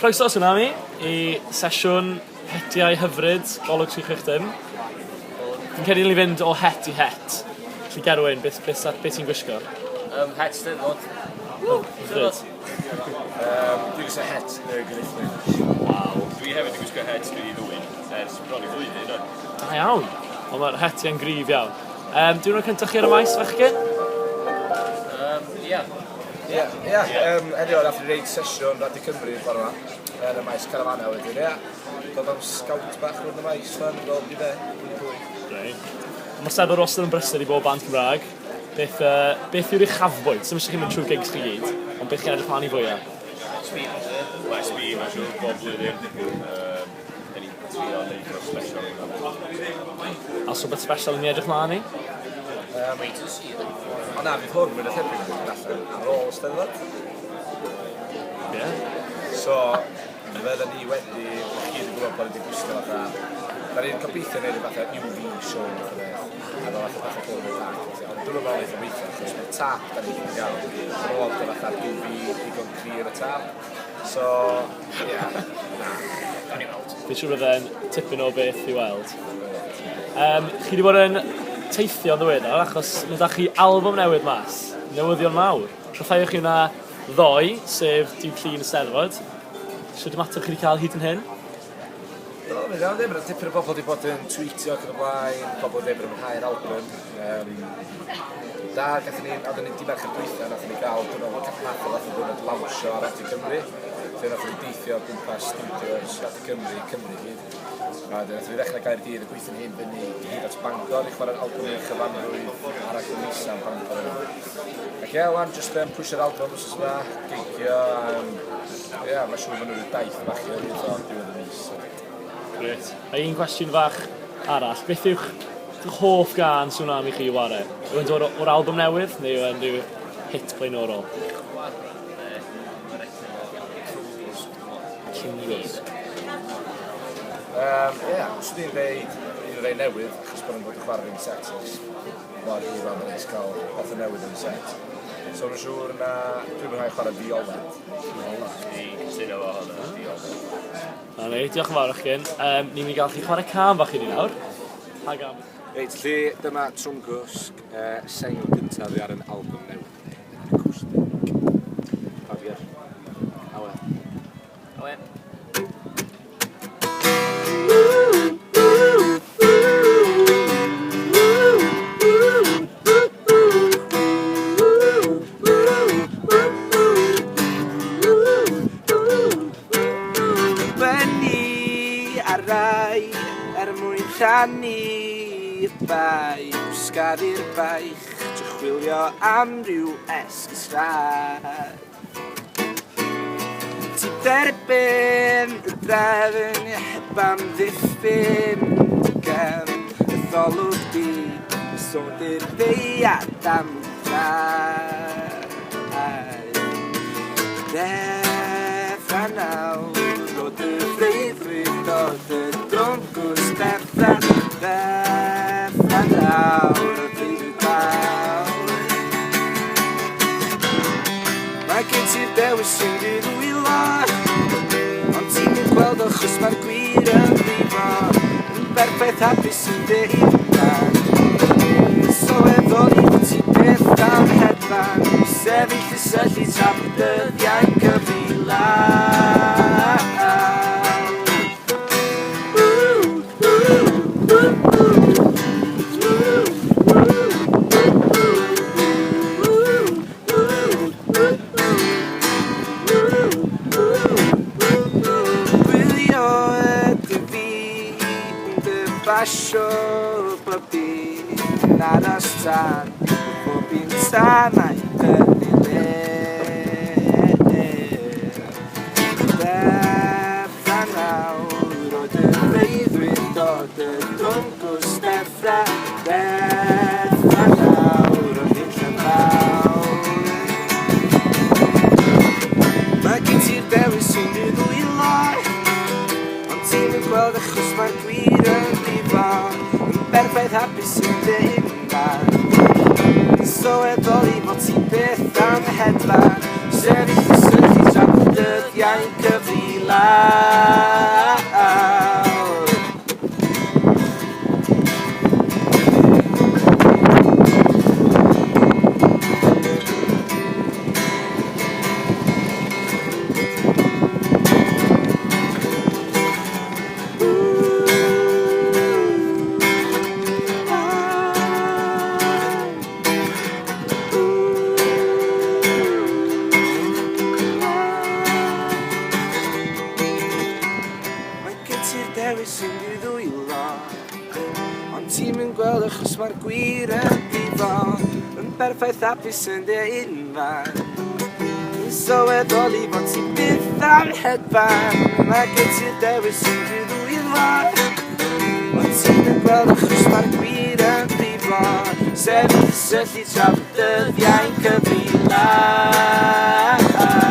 Croeso Tsunami i sesiwn hetiau hyfryd Golwg 360. Fi'n credu ni fynd o het i het. Felly Gerwyn, beth, beth, beth ti'n gwisgo? Um, het Steddfod. Hyfryd. Dwi'n gwisgo het y Gynulleidfa. Waw. Dwi hefyd yn gwisgo het dwi 'di ddwyn ers bron i flwyddyn ŵan. Da iawn. Wel mae'r hetiau'n gryf iawn. Um, diwrnod cyntaf chi ar y maes, fachgen? Ia. Ie, ie, yym, heddiw nath ni reid sesiwn Radio Cymru bore 'ma yn y maes carafannau wedyn, ia. Dod am scout bach rownd y maes fan, fel di be, pwy di pwy. Grêt. Mae'r Steddfod wastad yn brysur i bob band Cymraeg. Beth, uh, beth yw'r uchafbwynt? Sdim eisiau chi mynd trwy gigs chi gyd, ond beth chi'n edrych mlaen i fwyaf? Maes B, Maes B, mae'n siŵr, bob blwyddyn. Um, da ni'n trio neud rhywbeth special. A os rhywbeth special yn ni edrych mlaen i? Wait and see. O na, fydd hwn mwy na thebyg yn mynd allan ar ôl y Steddfod. Ie. Yeah. So, fydden ni wedi, chi wedi gwybod bod ni wedi gwisgo fatha, da ni'n gobeithio neud rhyw fatha UV show fath o beth, a fel fatha bach o glow in the dark, felly. Ond dwi'm yn meddwl neith o weithio, achos mae'r tap da ni wedi gael, dwi'n meddwl bod o fatha'r UV digon clir y tap. So, ie, yeah, na. Gawn ni weld. Fi'n siŵr bydd e'n tipyn o beth i weld. Um, chi wedi bod yn teithio'n ddiweddar achos mae da chi album newydd mas, newyddion mawr. Rhyddhauwch chi hwnna ddoe, sef dydd Llun y Steddfod. Sut ymateb chi wedi cael hyd yn hyn? Do, mae'n iawn, ddim. Mae dipyn o bobl wedi bod yn tweetio ac yn y blaen, pobl wedi bod yn mwynhau'r album. Um, da, gathon ni, oedden ni di Mercher dwytha, nathon ni gael diwrnod math o fath o diwrnod lawnsio ar Radio Cymru. Lle nathon ni deithio o gwmpas studios Radio Cymru, Cymru gyd. A wedyn nathon ni ddechrau Gaerdydd a gweithio'n hun fyny hyd at Bangor i chwarae'r album i'r chyfanrwydd ar raglen Lisa yn Bangor yna. Ac ie, wan, jyst um, pwysio'r album wrth yma, gigio, um, ie, yeah, mae'n siŵr bod nhw'n rhyw daith bach i hyd o diwedd y mis. Grêt. A un cwestiwn fach arall, beth yw'ch hoff gân Sŵnami chi i ware? Yw e'n dod o'r album newydd neu yw e'n rhyw hit blaenorol? Trwngwsg. Yym, ie, swn i'n dweud un o'r rhai newydd, achos bod nhw'n bod yn chwarae'r un set ers mor hir fel mae'n neis cael pethau newydd yn y set. So mae'n siŵr na dwi'n mwynhau chwarae Violet. Dwi'n cytuno efo hwnna, diolch. Na ni, diolch yn fawr fachgen. Um, ni'n mynd i gael chi chwarae cân fach i ni nawr. Pa gân? Reit, felly dyma Trwmgwsg, uh, sengl gyntaf fi ar yn album newydd ni, yn acoustic. Pawb i'r Awe. Awe. Dibynnu ar rai er mwyn rhannu'r bai Ysgaru'r baich trwy chwilio am ryw esgus rhad Ti derbyn y drefn heb amddiffyn dy gefn Wrth olwg di, y sôn di'r deiad am draed Deffra nawr o dy freuddwyd o dy drwmgwrs Deffra, deffra nawr o freuddwyd fawr Mae gen ti'r dewis yn dy ddwylo Ond ti'm yn gweld achos mae'r gwir yn brifo Yn berffaith hapus yn dy unfan Sylweddoli fod ti byth am hedfan Sefyll y syllu tra bod dyddiau'n cyfri law. Gwylio ydw fi yn dy basio bob dydd yn aros tan Pob un tân a'i dynnu le. Deffra nawr o dy freuddwyd o dy drwmgwrs deffra, deffra nawr o hunllef fawr. Mae gen ti'r dewis yn dy ddwylo, ond ti'm yn gweld achos mae'r gwir yn brifo, yn berffaith hapus yn dy unfan. Yn sylweddoli bod ti byth am hedfan, sefyll yn syllu tra bod dyddiau'n cyfri lawr. Mae gen ti'r dewis yn dy ddwylo, ond ti'm yn gweld achos mae'r gwir yn brifo. Yn berffaith hapus yn dy unfan, yn sylweddoli fod ti byth am hedfan. Mae gen ti'r dewis yn dy ddwylo, ond ti'm yn gweld achos mae'r gwir yn brifo. Sefyll syllu tra bod dyddiau'n cyfri lawr.